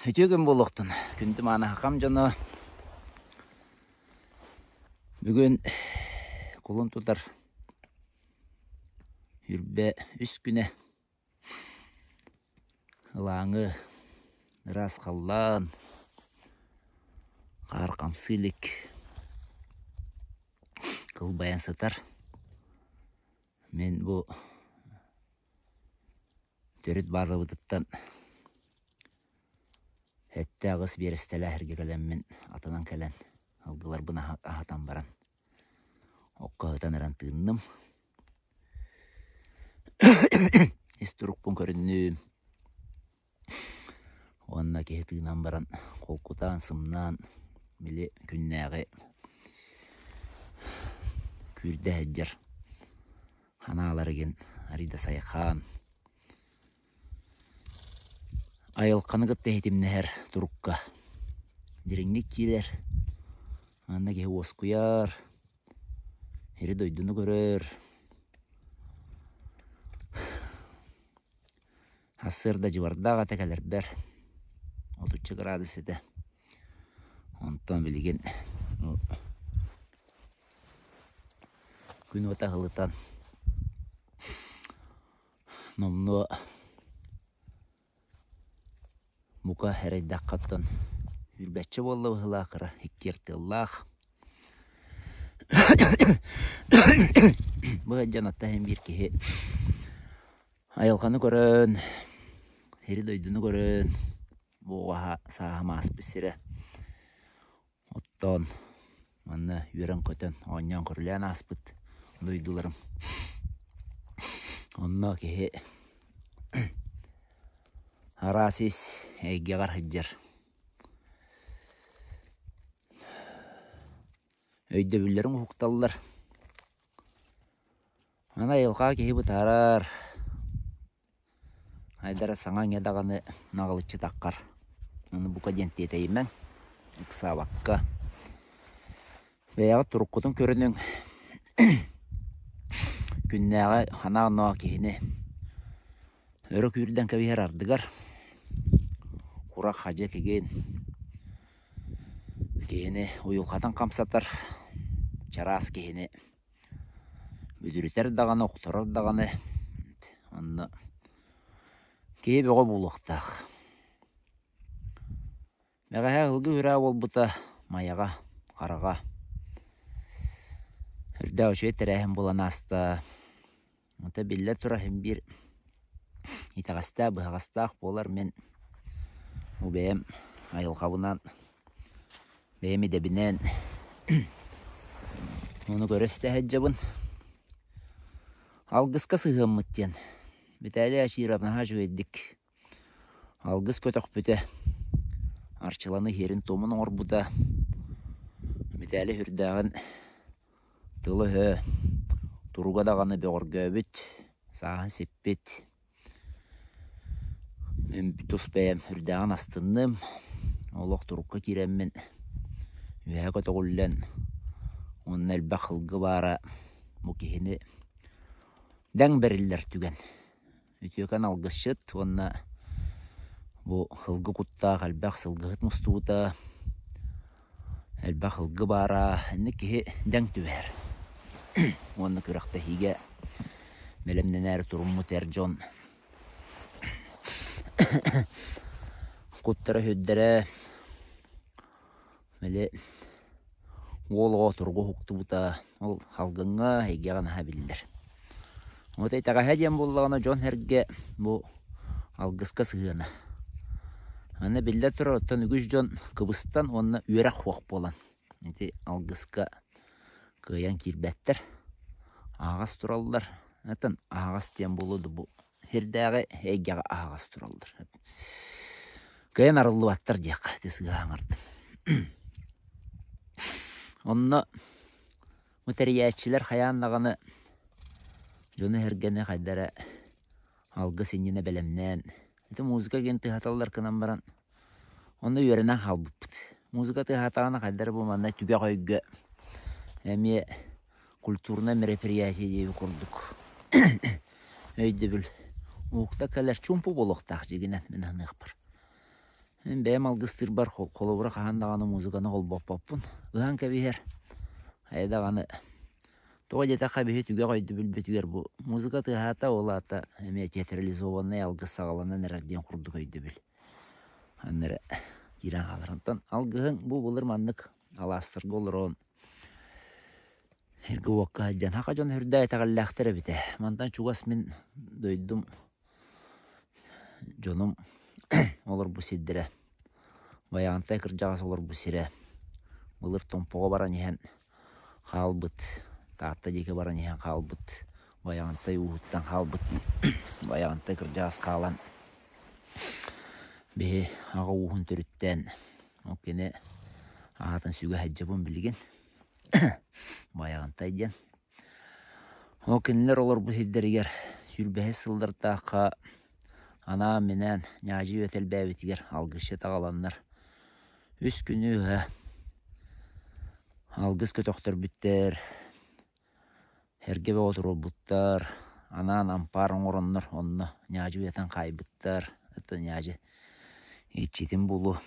Үтүө күн буолуохтун, күндү мааны хахам дьоно. Бүгүн кулун тутар үрбэ үс күнэ. Ылааҥы ыраас халлаан, хаар хамсыы илик, кылбайан сытар. Мин бу төрүт базабытыттан 7-8 биэрэстэлээх эргэ кэлэммин атынан кэлэн алгыларбын аһатан баран окко ыһытан эрэн тыынным. Ис турукпун көрүннүм уонна киһи тыынан баран холкутаан, сымнаан били күннээҕи күүрдэ сылдьар санааларыгын арыый да сайхаан айылҕаны кытта ситимнэһэр турукка дириҥник киирэр, манна киһи уоскуйар, сири-дойдуну көрөр. Сарсыарда дьыбардаах этэ кэлэрбэр, отучча градус этэ. Онтон билигин күн уота ыһылытан номнуо Бука эрэйдэххэ оттон сүүрбэччэ буолла быһыылаах кыра иккиэр тыаллаах. Бу сылдьан оттон иһин биир киһи айылҕаны көрөн, сири-дойдуну көрөн, бу оҕо сааһым ааспыт сирэ Оттоон манна үөрэн-көтөн, оонньоон-көрүлээн ааспыт дойдуларым. Онно киһи араас ис эйгэҕэр сылдьар. Өйдөбүллэриҥ уһукталлар. Аны айылҕаҕа киһи бытаарар. Айдара саҥа-иҥэ даҕаны наҕылыччы таххар, ону бука диэн тиэтэйимэҥ, ыксаабакка бэйэҕит туруккутун көрүнүҥ, күннээҕи санаа-оноо киһини өрө күүрдэн кэбиһэр ардыгар курах-хадьа кигин киһини уйулҕатын хамсатар, чараас киһини Бүдүрүтэр даҕаны, охторор даҕаны онно киһи бөҕө буолуохтаах. Бэҕэһээ ылгы үрэҕэ буолбута Майаҕа, Хараҕа. Үрдээх үчүгэй тэрээһин буолан ааста. Ото биллэ турар син биир итэҕэстээх, быһаҕастаах буолар мин бу бэйэм айылҕабынан Бэйэм идэбинэн ону көрө истэ сылдьабын. Алгыска сыһыаммыт диэн Виталий Ачиров наһаа үчүгэйдик алгыс көтөхпүтэ, арчыланы иһиэрин-туомун оҥорбута. Виталий сүрдээҕин тыла-өһө, туруга даҕаны бөҕөргөөбүт, сааһын сиппит. Мин тус бэйэм үрдээҕин астынным, олох турукка киирэммин үөһэ көтөҕүллэн уонна элбэх сылгы баара бу киһини дэҥ бэриллэр түгэн. Үтүөкэн алгысчыт уонна бу сылгы куттаах элбэх сылгыһыт мустубута, элбэх сылгы баара, инник киһи дэҥ түбэһэр. Уонна күрэхтэһиигэ бэлэмнэнээри туруммут эр дьон куттара-сүрдэрэ били уол оҕо туругу уһуктубута ол салгыҥҥа эйгэҕэ наһаа биллэр. Вот итэҕэһэ диэн буоллаҕына дьон-сэргэ бу алгыска сыһыана. Аны биллэн турар оттон үгүс дьон кыбыстан уонна үөрэх суох буолан ити алгыска кыайан киирбэттэр, аһаҕас тураллар. Атын аһаҕас диэн буолуо да бу сирдээҕи эйгэҕэ аһаҕас тураллар. Кыайан арыллыбаттар диэххэ ити сыыһа аҥардым. Онно бу тэрийээччилэр хайаан даҕаны дьону-сэргэни хайда эрэ алгыс иннинэ бэлэмнээн ити музыка диэн тыаһаталлар гынан баран Онно үөрэнэн хаалбыппыт. Музыка тыаһаатаҕына хайдах эрэ бу манна түгэх өйгө эмиэ культурнай мероприятие диэбит курдук өйдөбүл уһукта кэлэр чуумпу буолуохтаах дьиҥинэн мин саныахпар. Мин бэйэм алгыстыырбар холобура хаһан даҕаны музыканы холбоппоппун. Ыһан кэбиһэр. Хайа даҕаны тоҕо диэтэххэ биһи түгэх өйдөбүлбүтүгэр бу музыка тыаһаата, ол аата эмиэ театрализованнай алгыс саҕаланан эрэр диэн курдук өйдөбүл. Ханна эрэ киирэн хаалар. Онтон алгыһыҥ бу былыр маннык алаастарга олорон сиргэ-уокка сылдьан саха дьоно сүрдээх итэҕэллээхтэр эбит ээ. Мантан чугас мин дойдум дьонум олорбут сирдэрэ Байаҕантай кырдьаҕас олорбут сирэ былыр Томпоҕо баран иһэн хаалбыт, Таатта диэки баран иһэн хаалбыт, Байаҕантай ууһуттан хаалбыт Байаҕантай кырдьаҕас хаалан биһи аҕа ууһун төрүттээн ол кини аатын сүгэ сылдьабын билигин Байаҕантай диэн. Ол кинилэр олорбут сирдэригэр сүүрбэһис сыллардаахха анаан-минээн ньаадьы үөтэ элбээбитигэр алгысчыт аҕаланнар үс күнү ыһа алгыс көтөхтөрбүттэр, эргэ бөҕө туруорбуттар, анаан ампаар оҥороннор онно ньаадьы уйатын хаайбыттар, это ньаадьы иччитин булу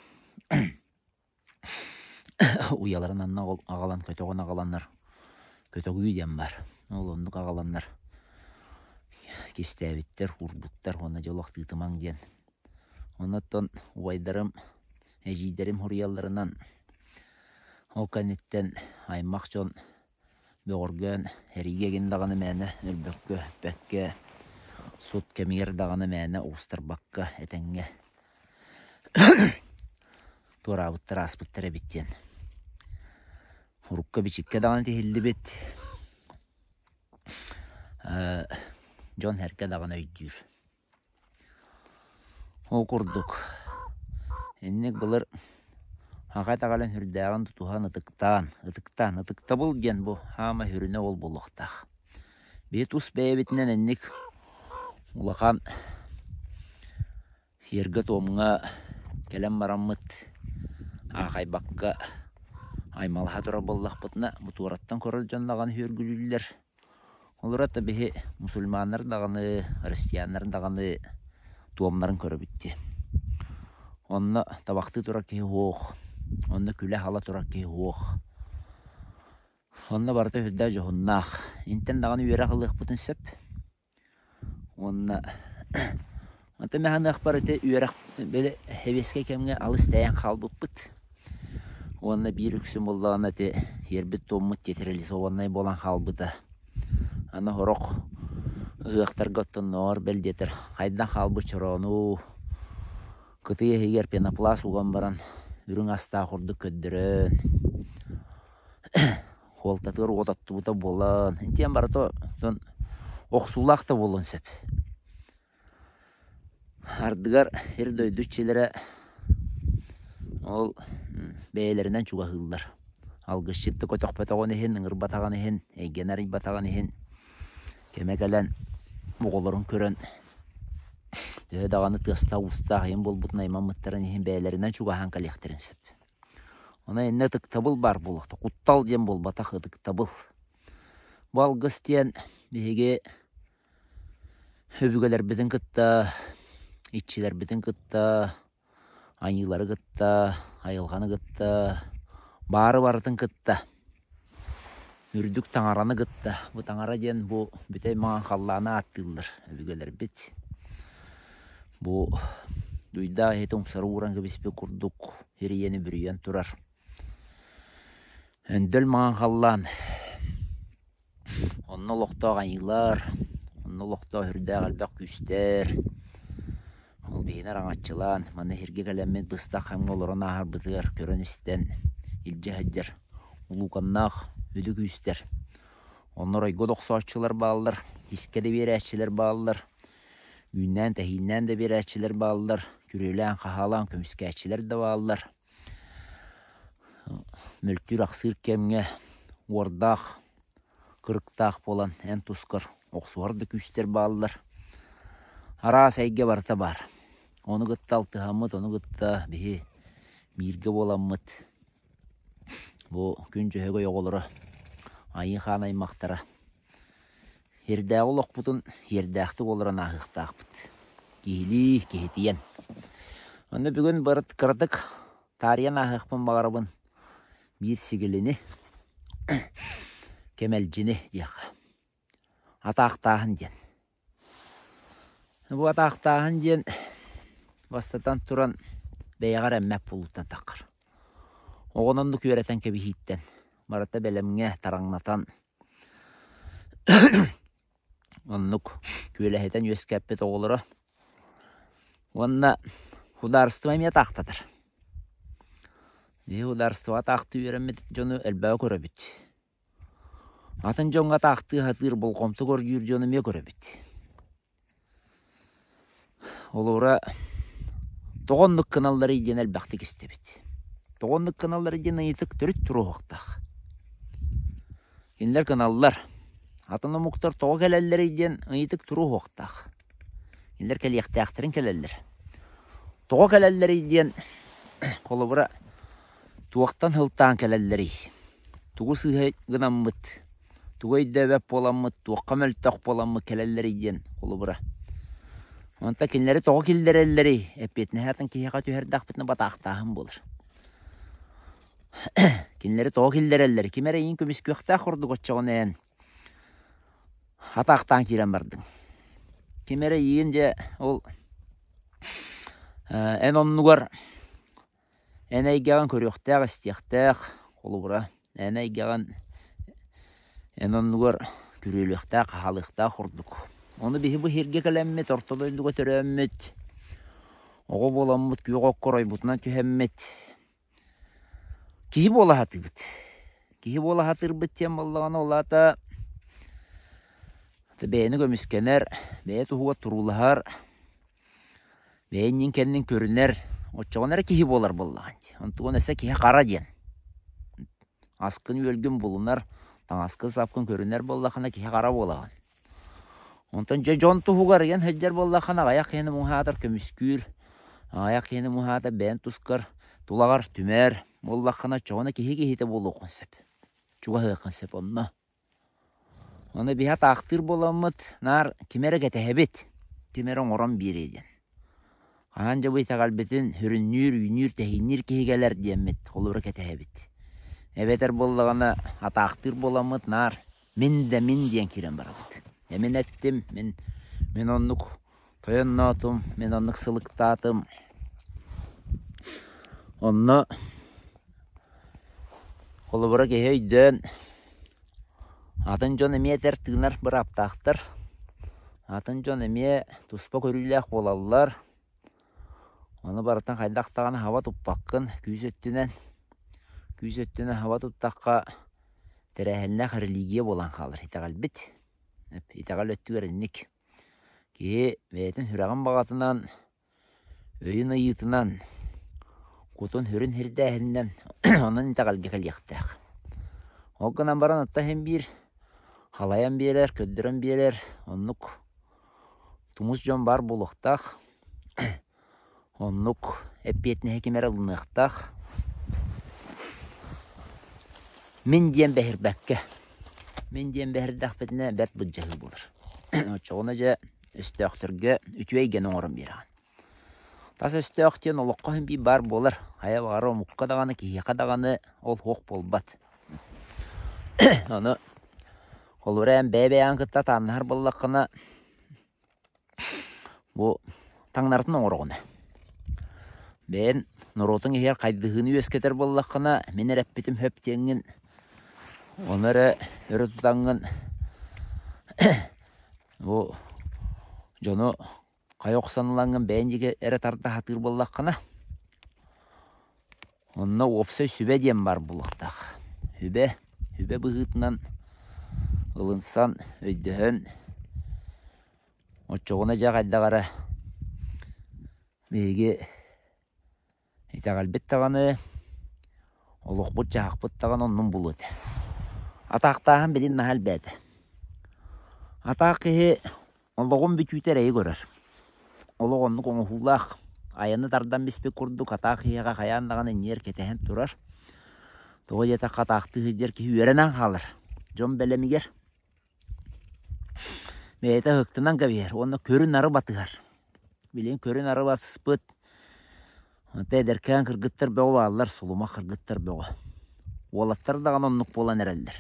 Уйаларын анна аҕалан көтөҕөн аҕаланнар көтөҕүү диэн баар. Ол оннук аҕаланнар кистээбиттэр, уурбуттар уонна дьэ олох тыытымаҥ диэн. Оннуттан убайдарым, эдьиийдэрим суруйалларынан ол кэнниттэн аймах дьон бөҕөргөөн эригэ игин даҕаны мээнэ өлбөккө, өппөккө, сут кэмигэр даҕаны мээнэ оҕустарбакка этэҥҥэ туораабыттар, ааспыттар эбит диэн. Урукка-бичиккэ даҕаны тиһиллибит дьон-сэргэ даҕаны өйдүүр. Ол курдук, инник былыр саха итэҕэлин сүрдээҕин тутуһан ытыктаан, ытыктаан, ытыктабыл диэн бу саамай сүрүнэ ол буолуохтаах. Биһи тус бэйэбитинэн инник улахан сиэргэ-туомҥа кэлэн бараммыт аахайбакка аймалаһа турар буоллахпытына, бу туораттан көрөр дьон даҕаны сүөргүлүүллэр. Олорото биһи мусульманнар даҕаны, христианнар даҕаны туомнарын көрөбүт дии. Онно табахтыы турар киһи суох, онно күлэ-сала турар киһи суох. Онно барыта сүрдээх дьоһуннаах. Интэн даҕаны үөрэх ылыахпытын сөп. Уонна онтон мин саныахпар ити үөрэх били сэбиэскэй кэмҥэ алыс тэйэн хаалбыппыт. Уонна биир үксүн буоллаҕына ити сиэрбит-туоммут театрализованнай буолан хаалбыта. Аны сорох ыһыахтарга оттоннооҕор бэл диэтэр хайдах хаалбыт чороону кытыы иһигэр пенопласт уган баран үрүҥ астаах курдук көрдөрөн Хуолтатыгар уот оттубута буолан, итиэн барыта онтон охсуулаах да буолуон сөп. Ардыгар сир-дойду иччилэрэ ол бэйэлэринэн чугаһыыллар. Алгысчыт да көтөхпөтөҕүн иһин, ыҥырбатаҕын иһин, эйгэни арыйбатаҕын иһин кэмэ кэлэн оҕолорун көрөн төһө даҕаны тыастаах-уустаах ийэм буолбутун аймаммыттарын иһин бэйэлэринэн чугаһаан кэлиэхтэрин сөп. Онон иннэ ытыктабыл баар буолуохтаах. Куттал диэн буолбатах, ытыктабыл. Бу алгыс диэн биһиги өбүгэлэрбитин кытта, иччилэрбитин кытта, айыылары кытта, айылҕаны кытта, баары барытын кытта, үрдүк таҥараны кытта. Бу таҥара диэн бу бүтэй маҥан халлааны ааттыыллар өбүгэлэрбит. Бу дуйдаах иһити умсары ууран кэбиспит курдук ириэни бүрүйэн турар. Өндөл маҥан халлаан онно олохтоох айыылар, онно олохтоох үрдээх элбэх күүстэр ол биһини араҥаччылаан манна сиргэ кэлэммит быстах кэмҥэ олорон ааһарбытыгар көрөн-истэн илдьэ сылдьар улууканнаах үдү күүстэр. Онно оройго да охсооччулар бааллар, искэ да биэрээччилэр бааллар, Үүннээн-тэһииннээн да биэрээччилэр бааллар, күрүөлээн-хаһаалаан көмүскээччилэр да бааллар. Мөлтүүр-ахсыыр кэмҥэ уордаах, кырыктаах буолан эн тускар охсуһар да күүстэр бааллар. Араас эйгэ барыта баар. Ону кытта алтыһаммыт, ону кытта биһи бииргэ буоламмыт бу күн дьөһөгөй оҕолоро, Айыы Хаан аймахтара Сирдээҕи олохпутун сиэрдээхтик олорон ааһыахтаахпыт. Киһилии киһитийэн. Онно бүгүн кыратык таарыйан ааһыахпын баҕарабын биир сигилини, кэмэлдьини диэххэ. Атаахтааһын диэн. Бу атаахтааһын диэн бастатан туран бэйэҕэ эрэммэт буолууттан таххар. Оҕону оннук үөрэтэн кэбиһииттэн, барыта бэлэмҥэ тараҥнатан оннук күөлэһитэн үөскэппит оҕолоро уонна судаарыстыба эмиэ атаахтатар. Биһиги судаарыстыбаҕа атаахтыы үөрэммит дьону элбэҕи көрөбүт. Атын дьоҥҥо атаахтыы сатыыр, болҕомто көрдүүр дьону эмиэ көрөбүт. Олора тоҕо оннук гыналларый диэн элбэхтик истэбит. Тоҕо оннук гыналларый диэн ыйытык төрүт туруоһуохтаах. Кинилэр гыналлар. Атын омуктар тоҕо кэлэллэрий диэн ыйытык туруоһуохтаах. Кинилэр кэлиэхтээхтэрин кэлэллэр. Тоҕо кэлэллэрий диэн холобура туохтан сылтаан кэлэллэрий? Тугу сыыһа гынаммыт, тугу өйдөөбөт буоламмыт, туохха мөлтөх буоламмыт кэлэллэрий диэн холобура. Онтон кинилэри тоҕо киллэрэллэрий? Эппиэтинэһи атын киһиэхэ түһэрдэхпитинэ батаахтааһын буолар. Кинилэри тоҕо киллэрэллэр? Ким эрэ эйигин көмүскүөхтээх курдук оччоҕуна эн атаахтаан киирэн бардыҥ. Ким эрэ эйигин дьэ ол эн оннугар Эн эйгэҕин көрүөхтээх-истиэхтээх, холобура, эн эйгэҕин эн оннугар күрүөлүөхтээх, хаһаалыахтаах курдук. Ону биһи бу сиргэ кэлэммит, орто дойдуга төрөөммүт, оҕо буоламмыт, күөх окко оройбутунан түһэммит, киһи буола сатыыбыт. Киһи буола сатыырбыт диэн буоллаҕына, ол аата бэйэни көмүскэнэр, бэйэ туһугар туруулаһар, Бэйэ иннин-кэннин көрүнэр, оччоҕуна эрэ киһи буолар буоллаҕын дии. Онтугун өссө киһи хара диэн. Аскын-үөлгүн булунар, таҥаскын-сапкын көрүнэр буоллаххына киһи хара буолаҕын. Онтон дьэ дьон туһугар ыйан сылдьар буоллаххына аҕыйах киһини муҥхаатар көмүскүүр, аҕыйах киһини муҥхаатар бэйэн тускар тулаҕар түмэр буоллаххына оччоҕуна киһи киһитэ буолуоххун сөп. Чугаһыаххын сөп онно. Ону биһи атаахтыыр буоламмыт, наар кими эрэ кэтэһэбит, ким эрэ оҥорон биэриэ диэн. Хаһан дьэ бу итэҕэлбитин сүрүннүүр, үүнүүр, тэһиинниир киһи кэлэр диэммит холобура кэтэһэбит. Эбэтэр буоллаҕына атаахтыыр буоламмыт наар мин да мин диэн киирэн барабыт. Э мин эттим, мин мин оннук тойонноотум, мин оннук сылыктаатым. Онно холобура киһи өйдөөн атын дьон эмиэ этэр-тыынар бырааптаахтар, атын дьон эмиэ туспа көрүүлээх буолаллар. Ону барытын хайдах даҕаны хаба туппаккын күүс өттүнэн. Күүс өттүнэн хаба туттахха тэрээһиннээх религия буолан хаалар итэҕэлбит. Итэҕэл өттүгэр инник. Киһи бэйэтин сүрэҕин баҕатынан, өйүн ыйыытынан, кутун-сүрүн сирдээһининэн онон итэҕэлгэ кэлиэхтээх. Ол гынан баран оттон син биир халайан биэрэр, көрдөрөн биэрэр оннук тумус дьон баар буолуохтаах. Оннук эппиэтинэһи ким эрэ ылыныахтаах. Мин диэн бэһирбэккэ, мин диэн бэһирдэхпитинэ бэрт былдьаһыы буолар. Оччоҕуна дьэ өстөөхтөргө үтүө эйгэни оҥорон биэрэҕин. Тас өстөөх диэн олоххо син биир баар буолар. Хайа баҕарар омукка даҕаны, киһиэхэ даҕаны ол суох буолбат. Ону холобура эн бэйэ-бэйэҕин кытта атааннаһар буоллаххына Бу таҥнарытын оҥороҕун. Бэйэн норуотуҥ иһигэр хайдыһыыны үөскэтэр буоллаххына, мин эрэ эппитим сөп диэҥҥин, ону эрэ өрө тутаҥҥын бу дьону хайа охсон ылаҥҥын бэйэн диэки эрэ тарда сатыыр буоллаххына, Онно уопсай сүбэ диэн баар буолуохтаах. Сүбэ, сүбэ быһыытынан ылынсан, өйдөһөн, оччоҕуна дьэ хайдах эрэ биһиги итэҕэлбит даҕаны, олохпут-дьаһахпыт даҕаны оннун булуо этэ. Атаахтааһын билин наһаа элбээтэ. Атаах киһи Олоҕум бүтүүтэ эрэйи көрөр. Олох оннук оҥоһуулаах, айаны тардан биспит курдук атаах киһиэхэ хайаан даҕаны ньиэр кэтэһэн турар. Тоҕо диэтэххэ атаахтыы сылдьар киһи үөрэнэн хаалар. Дьон бэлэмигэр бэйэтэ ыһыктынан кэбиһэр уонна көрү-нары батыһар. Билигин көрү-нары батыспыт. Онто эдэркээн кыргыттар бөҕө бааллар, сулумах кыргыттар бөҕө. Уолаттар даҕаны оннук буолан эрэллэр.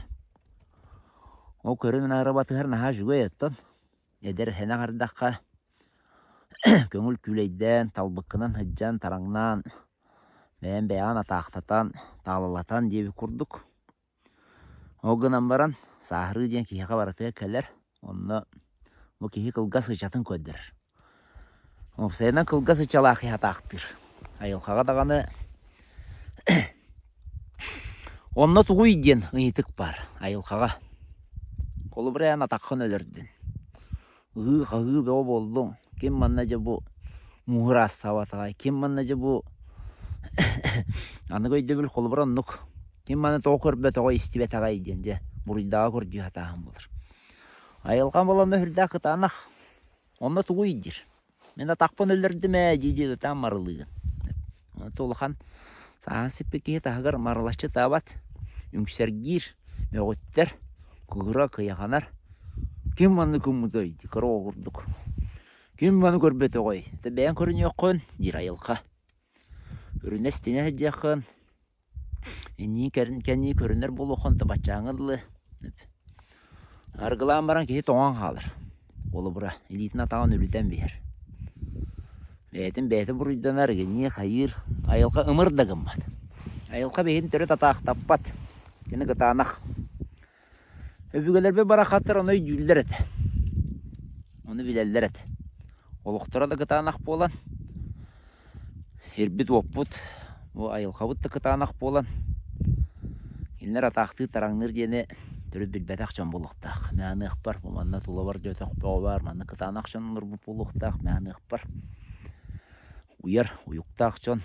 Ол көрүн аһара батыһар наһаа үчүгэй оттон эдэр сэнэх эрдэххэ көҥүл күүлэйдээн, талбыккынан сылдьан, тараҥнаан, бэйэм бэйэҕин атаахтатан, таалалатан диэбит курдук. Ол гынан баран, сааһырыы диэн киһиэхэ барытыгар кэлэр, онно бу киһи кылгас ычатын көрдөрөр. Уопсайынан кылгас ычалаах киһи атаахтыыр. Айылҕаҕа даҕаны онно тугуй диэн ыйытык баар айылҕаҕа. Холобура эн атаххын өлөрдүн. Ыһыы-хаһыы бөҕө буоллуҥ. Ким манна дьэ бу мууһу ыраастаабатаҕай? Ким манна дьэ бу аныгы өйдөбүл холобура оннук. Ким маны тоҕо көрбөтөҕөй, истибэтэҕэй диэн дьэ буруйдааҕы көрдүү сатааһын буолар. Айылҕам буоланна сүрдээх кытаанах. Онно тугуй диир. Мин атахпын өлөрдүм ээ дии-дии ытаан марылыыгын. Онто улахан сааһын сиппит киһи таһыгар марылаччы ытаабат, үҥсэргиир, мөҕүттэр, кыыра кыйаханар. Ким маннык гыммытай дии кыра оҕо курдук. Ким маны көрбөтөҕөй? Бэйэҥ көрүнүөххүн диир айылҕа. Өрүнэ-истинэ сылдьыаххын, Иннии кэннии көрүнэр буолуоххун да баччааҥҥа дылы арыгылаан баран киһи тоҥон хаалар. Холобура, илиитин атаҕын үлүтэн биһэр. Бэйэтин бэйэтэ буруйданар, игиннии хайыыр, айылҕа ымыр да гыммат. Айылҕа биһигин төрүт атаахтаппат, кини кытаанах. Өбүгэлэрбит барахсаттар ону өйдүүллэр этэ, ону билэллэр этэ. Олохторо да кытаанах буолан, ирбит-уоппут, бу айылҕабыт да кытаанах буолан, кинилэр атаахтыы тараҥныыр диэни төрүт билбэтэх дьон буолуохтаах. Мин аныахпар, бу манна тулабар дьэ өтөх бөҕө баар, манна кытаанах дьон олорбут буолуохтаах, мин аныахпар уйар, уйуктаах дьон.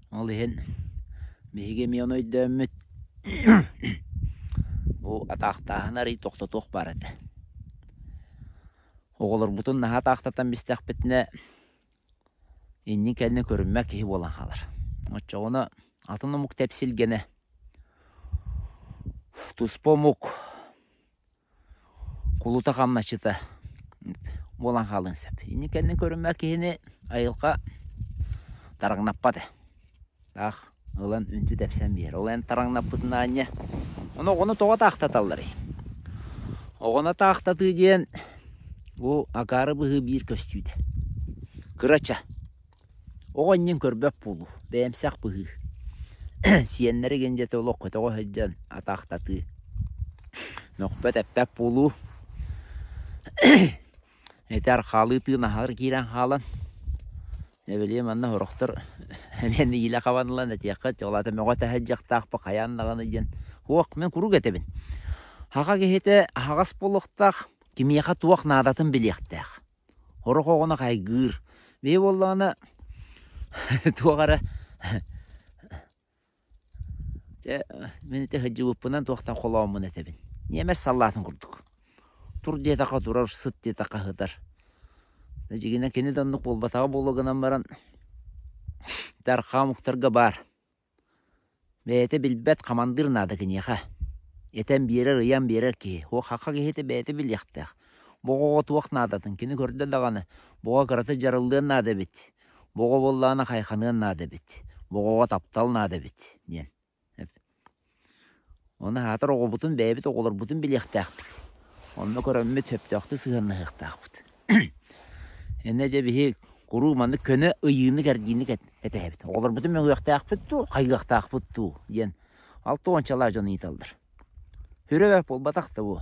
Ол иһин биһиги эмиэ ону өйдөөммүт бу атаахтааһыны арый тохтотуох баар этэ. Оҕолорбутун наһаа атаахтатан бистэхпитинэ иннин-кэннин көрүммэт киһи буолан хаалар. Оччоҕуна атын омук тэпсилгэнэ туспа омук Кулута хамначчыта буолан хаалыан сөп. Иннин-кэннин көрүммэт киһини айылҕа тараҥнаппат ээ. Таах ылан үнтү тэпсэн биэрэр. Ол эн тараҥнаппытын аанньа ону оҕону тоҕо таахтаталларый? Оҕону таахтатыы диэн бу акаары быһыы биир көстүүтэ. Кырача. Оҕо иннин көрбөт буолуу, бэйэмсэх быһыы. Сиэннэри гиндьэтэ олох көтөҕө сылдьан атаахтатыы. Мөхпөт-эппэт буолуу. Ити архаалыы тыын аһары киирэн хаалан, эбэлиэ манна сорохтор эмиэ иилэ хабан ылан этиэххэ, ол аата мөҕө этэ сылдьыахтаахпыт хайаан даҕаны диэн. Суох, мин куруук этэбин. Саха киһитэ аһаҕас буолуохтаах, кимиэхэ туох наадатын билиэхтээх. Сорох оҕону хайгыыр. Биһи буоллаҕына туох эрэ дьэ мин ити сылдьыбыппынан туохтан холооммун этэбин. Ньиэмэс саллаатын курдук. Тур диэтэххэ турар, сыт диэтэххэ сытар. Дьиҥинэн кини да оннук буолбатаҕа буолуо гынан баран ити арҕаа омуктарга баар. Бэйэтэ билбэт хамандыыр наада киниэхэ. Этэн биэрэр, ыйан биэрэр киһи. О, хаха киһитэ бэйэтэ билиэхтээх. Бу оҕоҕо туох наадатын кини көрдө даҕаны, бу оҕо кырата дьарыллыан наада эбит, бу оҕо буоллаҕына хайханыан наада эбит, бу оҕоҕо таптал наада эбит диэн. Ону аһаатар оҕобутун бэйэбит оҕолорбутун билиэхтээхпит. Онно көрөммүт сөптөөхтүк сыһыаннаһыахтаахпыт. Иннэ дьэ биһи куруук маннык көнө ыйыыны-кэрдиини этэһэбит. Оҕолорбутун мөҥүөхтээхпит дуу, хайгыахтаахпыт дуу диэн алта уончалаах дьон ыйыталлар. Сүрэ бэрт буолбатах да бу.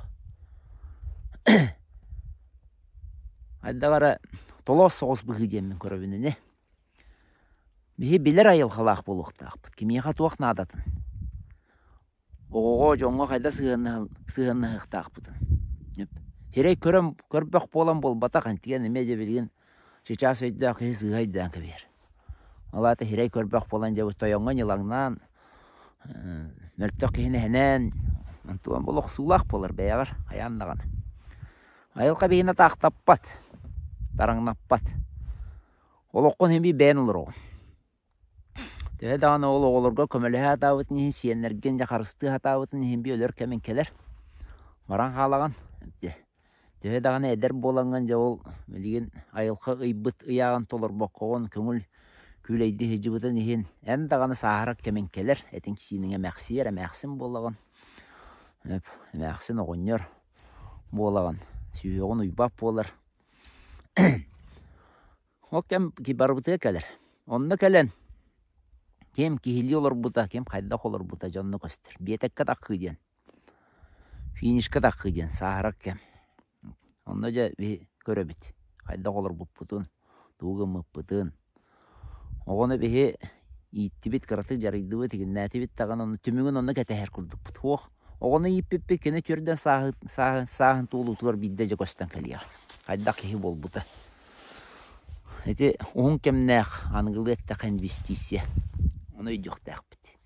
Хайдах эрэ толоос соҕус быһыы диэммин көрөбүн ини. Биһи билэр айылҕалаах буолуохтаахпыт, кимиэхэ туох наадатын. Оҕоҕо, дьоҥҥо хайдах сыһыаннаһыахтаахпытын. Сирэй көрөн көрбөх буолан буолбатах, антиген эмиэ дьэ билигин чычаас өйдөөх киһи сыыһа өйдөөн кэбиһэр. Ол аата сирэй көрбөх буолан дьэ тойоҥҥо ньылаҥнаан, мөлтөх киһини эһэнэн, онтуон бу охсуулаах буолар бэйэҕэр хайаан даҕаны. Айылҕа биһини атаахтаппат, тараҥнаппат. Олоххун син биир бэйэн олороҕун. Төһө даҕаны ол оҕолорго көмөлөһө сатаабытын иһин, сиэннэргин дьэ харыстыы сатаабытын иһин биир өлөр кэмиҥ кэлэр. Баран хаалаҕын. Дьэ. Төһө даҕаны эдэр буолаҥҥын дьэ ол билигин айылҕа ыйбыт ыйааҕын толорбоккоҕун көҥүл күүлэйдии сылдьыбытын иһин эн даҕаны сааһырар кэмиҥ кэлэр, этиҥ-сииниҥ эмээхсийэр эмээхсин буолаҕын, эмээхсин оҕонньор буолаҕын, сүһүөҕүн уйбат буолар. Ол кэм барыбытыгар кэлэр. Онно кэлэн ким киһилии олорбута, ким хайдах олорбута дьонно көстөр. Биэтэккэ таххыы диэн, финишка таххыы диэн сааһырар кэм. Онно дьэ биһи көрөбүт хайдах олорбуппутун, тугу гыммыппытын. Оҕону биһи ииттибит, кыратык дьарыйдыбыт, игиннээтибит даҕаны онно түмүгүн онно кэтэһэр курдукпут. Суох Оҕону ииппиппит кини түрдэн сааһын, сааһын, сааһын туолуутугар биирдэ дьэ көстөн кэлиэҕэ. Хайдах киһи буолбута. Ити уһун кэмнээх аныгылыы эттэххэ инвестиция. Ону өйдүөхтээхпит.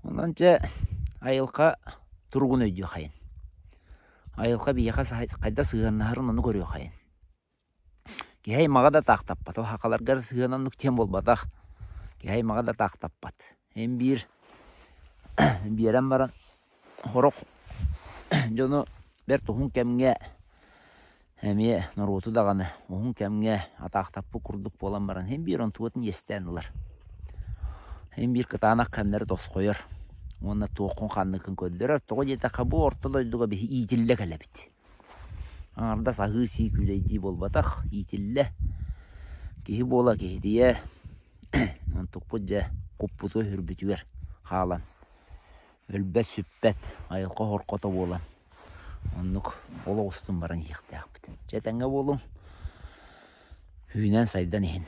Онон дьэ айылҕа туругун өйдүөххэйин. Айылҕа биһиэхэ хайдах сыһыаннаһарын ону көрүөххэйин. Киһи аймаҕа да таахтаппат, ол сахаларга сыһыан оннук диэн буолбатах. Киһи аймаҕа да таахтаппат. Эн биир биэрэн баран сорох дьону бэрт уһун кэмҥэ эмиэ норуоту даҕаны уһун кэмҥэ атаахтаппыт курдук буолан баран син биир онтубутун иэстээн ылар. Син биир кытаанах кэмнэри тосхойор уонна туоххун ханныккын көрдөрөр. Тоҕо диэтэххэ бу орто дойдуга биһи иитиллэ кэлэбит. Аҥардас аһыы-сии күүлэйдии буолбатах, иитиллэ, киһи буола киһитийэ, онтукпут дьэ куппутугар-сүрбүтүгэр хаалан, өлбөт-сүппэт айылҕа хорхото буолан оннук олох устун баран иһиэхтээхпит. Чэ этэҥҥэ буолуҥ, үүнэн-сайдан иһин.